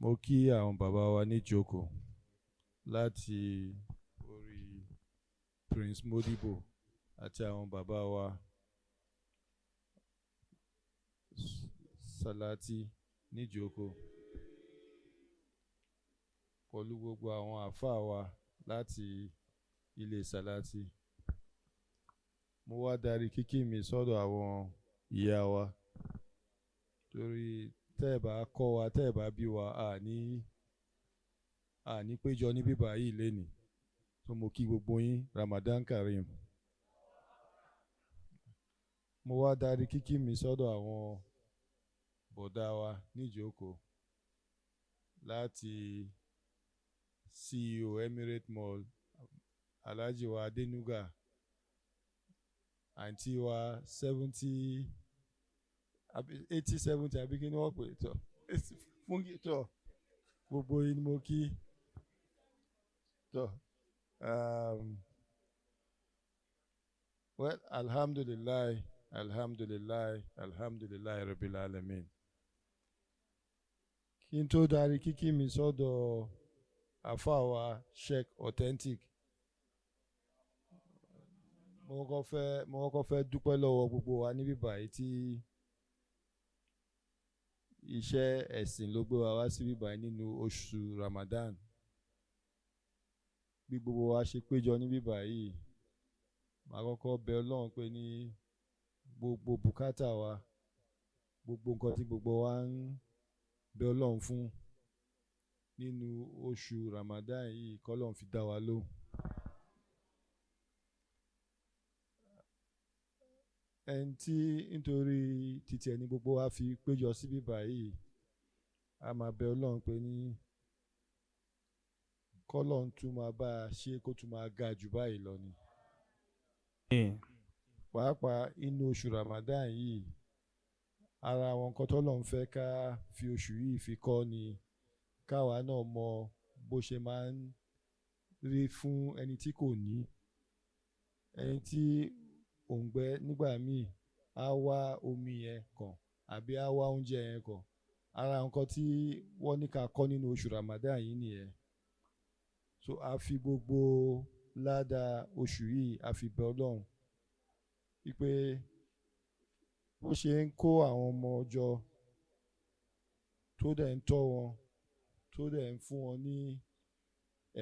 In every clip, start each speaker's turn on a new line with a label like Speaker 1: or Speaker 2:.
Speaker 1: Mo kí àwọn bàbá wa níjókòó láti orí Prince Modibo àti àwọn bàbá wa Salati níjókòó pẹ̀lú gbogbo àwọn àáfàá wa láti ilé Salati. Mo wá darí kíkí mi sọ́dọ̀ àwọn ìyá wa, torí tẹ́ ẹ̀ bá kọ́ wa, tẹ́ ẹ̀ bá bí wa, àní péjọ ní bíbá yìí lénìí. So mo kí gbogbo yín, Ramadan Kareem. Mo wá darí kíkí mi sọ́dọ̀ àwọn bọ̀dá wa níjókòó láti CEO Emirate Mall, Alhaji wa Adenuga, àǹtí wa 70, 80, 70, àbí kí ni wọ́n pè tọ́ fún kí tọ́. Gbogbo yín ni mo kí tọ́. Well, alhamdulillahi, alhamdulillahi, alhamdulillahi rabbil alamin. Kí n tó darí kíkí mi sọ́dọ̀ àfáà Sheikh Authentic, mo kọ́kọ́ fẹ́ dúpẹ́ lọ́wọ́ gbogbo wa níbí báyìí tí iṣẹ́ ẹ̀sìn ló gbé wa wá síbí báyìí nínú oṣù Ramadan. Bí gbogbo wa ṣe péjọ níbí báyìí, màá kọ́kọ́ bẹ Ọlọ́run pé ní gbogbo bùkátà wa, gbogbo nǹkan tí gbogbo wa ń bẹ Ọlọ́run fún nínú oṣù Ramadan yìí, k'Ọlọ́run fi dá wa lóhùn. Ẹni tí nítorí títí ẹni gbogbo wa fi péjọ síbí báyìí, a máa bẹ Ọlọ́run pé ní k'Ọlọ́run tún máa bá a ṣe kó tún máa ga jù báyìí lọ ni. Pàápàá inú oṣù Ramadan yìí, ara àwọn nǹkan t'Ọlọ́run fẹ́ ká fi oṣù yìí fi kọ́ ni káwa náà mọ bó ṣe máa ń rí fún ẹni tí kò ní, ẹni tí òǹgbẹ nígbà míì á wá omi yẹn kàn àbí á wá oúnjẹ yẹn kàn. Ara nǹkan tí wọ́n ní ká kọ́ nínú oṣù Ramadan yìí nìyẹn. So a fi gbogbo ládàá oṣù yìí, a fi bẹ Ọlọ́run wípé bó ṣe ń kó àwọn ọmọ jọ, tó dẹ̀ ń tọ́ wọn, tó dẹ̀ ń fún wọn ní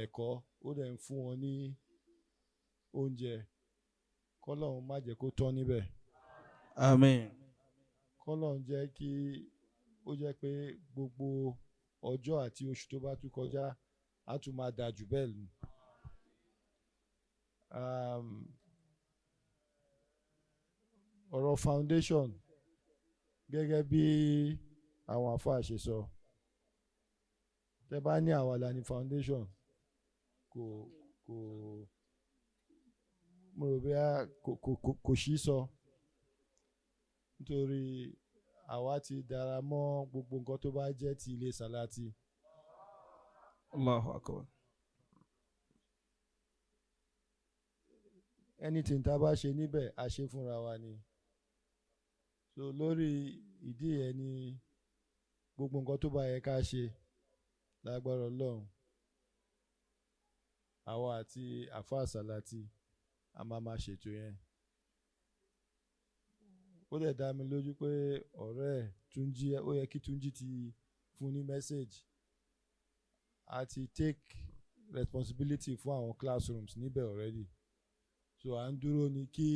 Speaker 1: ẹ̀kọ́, ó dẹ̀ ń fún wọn ní oúnjẹ, k'Ọlọ́run má jẹ́ kó tán níbẹ̀.
Speaker 2: Àmín.
Speaker 1: K'Ọlọ́run jẹ́ kí ó jẹ́ pé gbogbo ọjọ́ àti oṣù tó bá tún kọjá, á tún máa dà jù bẹ́ẹ̀ lọ. Ọ̀rọ̀ foundation, gẹ́gẹ́ bí àwọn àfáà ṣe sọ, tẹ́ bá ní àwa la ní foundation, kò mo rò bí kò sí sọ, nítorí àwa ti dára mọ́ gbogbo nǹkan tó bá jẹ́ ti ilé Sàlátì.
Speaker 2: Allahu akbar.
Speaker 1: Anything tá a bá ṣe níbẹ̀, a ṣe fúnra wa ni. So lórí ìdí yẹn ni gbogbo nǹkan tó bá yẹ ká ṣe, lágbára Ọlọ́run, àwa àti àfáà Sàlátì a máa ma ṣètò yẹn. Ó dẹ̀ dá mi lójú pé ọ̀rẹ́ ẹ̀ Túnjí, ó yẹ kí Túnjí ti fún ní message. A ti take responsibility fún àwọn classrooms níbẹ̀ already, so à ń dúró ní kí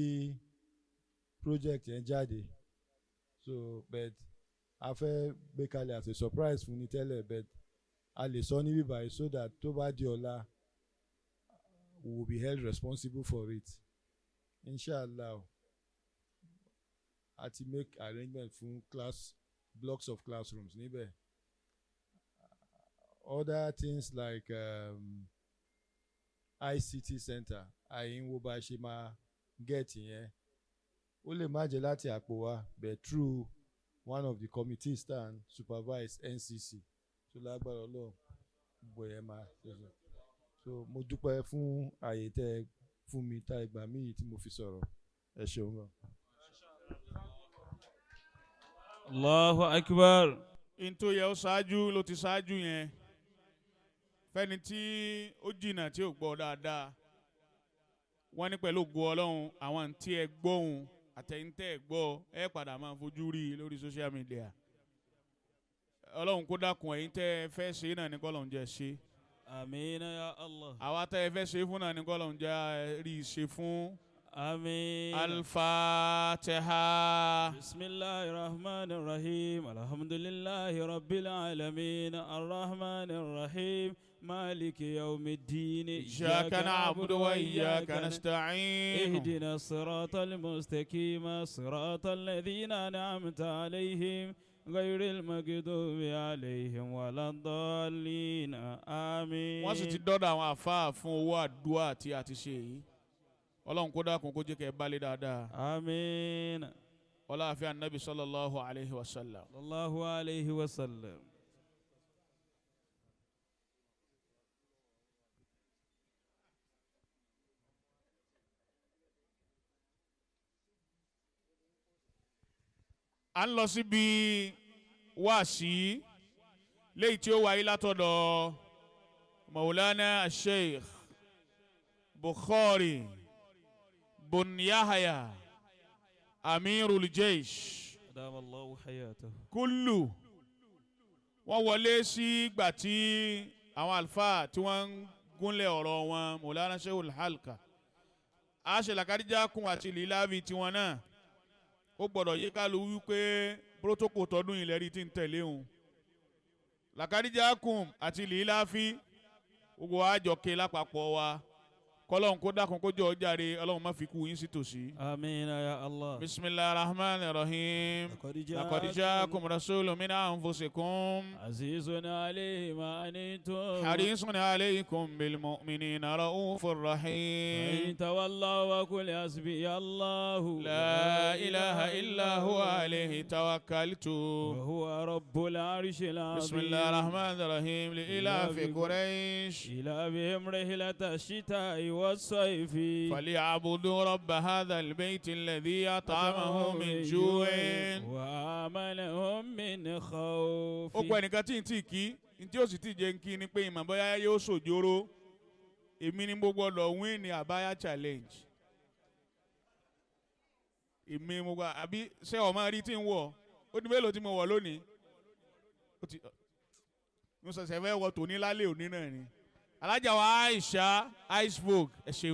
Speaker 1: project yẹn jáde. So but a fẹ́ gbé kalẹ̀ as a surprise fún ní tẹ́lẹ̀, but a lè sọ níbí báyìí so that tó bá di ọ̀la, we will be held responsible for it, inshallah. A ti make arrangement fún class blocks of classrooms níbẹ̀. Other things like ICT center, àyìn wo bá a ṣe máa get yẹn, ó lè má jẹ́ láti àpò wa, but through one of the committees tá ń supervise NCC. So lágbára Ọlọ́run, gbogbo yẹn máa ṣe. So mo dúpẹ́ fún ààyè tẹ́ ẹ fún mi, tá ìgbà míì tí mo fi sọ̀rọ̀. Ẹ ṣeun gan.
Speaker 2: Allahu akbar.
Speaker 3: N tó yẹ ó ṣáájú ló ti ṣáájú yẹn. Fẹ́ni tí ó jìnnà tí ò gbọ́ dáadáa, wọ́n ní pẹ̀lú ògo Ọlọ́run, àwọn tí ẹ gbọ́hùn àtẹ̀yìntẹ́ ẹ gbọ́ ẹ padà máa fojú rí i lórí social media. Ọlọ́run kó dákun, ẹ̀yin tẹ́ ẹ fẹ́ ṣe náà ní kọ́lọ́run jẹ́ ṣe.
Speaker 2: Àmín ya Allah.
Speaker 3: Àwa tẹ́ ẹ fẹ́ ṣe fún náà ní kọ́lọ́run jẹ́ rí i ṣe fún.
Speaker 2: Àmín.
Speaker 3: Al-Fatiha.
Speaker 2: Bismillahir Rahmanir Rahim. Alhamdulillahi Rabbil Alamin. Ar-Rahmanir Rahim. Maliki Yawmiddin.
Speaker 3: إياك نعبد وإياك نستعين.
Speaker 2: اهدنا الصراط المستقيم، صراط الذين أنعمت عليهم، غير المغضوب عليهم ولا الضالين. آمين.
Speaker 3: Wọ́n sì ti dọ́dọ̀ àwọn àfáà fún owó àdúrà tí a ti ṣe yìí. Ọlọ́run kó dákun, kó jẹ́ kẹ́ ẹ bá lé dáadáa.
Speaker 2: آمين.
Speaker 3: Ọlá àfihàn Nabi sallallahu alayhi wa sallam.
Speaker 2: صلى الله عليه وسلم.
Speaker 3: À ń lọ síbi wáàsí léyìí tí ó wáyé látọ̀dọ̀ Maulana Sheikh Bukhari Bun Yahya, Amirul Jaish.
Speaker 2: أدام الله حياته.
Speaker 3: Kúlù wọ́n wọlé sí ìgbà tí àwọn àlùfáà tí wọ́n ń gúnlẹ̀ ọ̀rọ̀ wọn, Maulana Sheikhul Halka àṣelàkàdíjà kún àti líláàbì tiwọn náà. Ó gbọ́dọ̀ yí kálu wípé protocol tọdún ilẹ̀ rí tí ń tẹ̀lé òun, làkàdíjà kún àti líláàfí, gbogbo àjọké lápapọ̀ wa. Kọ́lọ́hún kó dákun, kó jọ jàre. Ọlọ́run má fi kú yín sí tòsí.
Speaker 2: آمين يا الله.
Speaker 3: Bisimilahi rahman rahim.
Speaker 2: لقد
Speaker 3: لقد جاءكم رسول من أنفسكم
Speaker 2: عزيز عليه ما عنتم
Speaker 3: حريص عليكم بالمؤمنين رؤوف رحيم.
Speaker 2: فإن تولوا وقل حسبي الله
Speaker 3: لا إله إلا هو، عليه توكلت
Speaker 2: وهو رب العرش العظيم.
Speaker 3: بسم الله الرحمن الرحيم. لإلاف قريش
Speaker 2: إيلافهم رحلة الشتاء والصيف
Speaker 3: فليعبدوا رب هذا البيت الذي أطعمهم من جوع
Speaker 2: وآمنهم من خوف.
Speaker 3: Ó pẹ́ nìkan tí ń tì kí tí ó sì ti jẹ́ ń kí ni pé ìmọ̀ bóyá yóò ṣòjóró. Èmi ni mo gbọ́dọ̀ win ní àbáyá challenge. Èmi mo gba àbí ṣé ọmọ rí tí ń wọ̀ ó ní mélòó tí mo wọ̀ lónìí. Ó ti mo ṣẹ̀ṣẹ̀ fẹ́ wọ tòní lálẹ́ òní náà ni. Alájà wa Aisha Iceberg, ẹ ṣeun.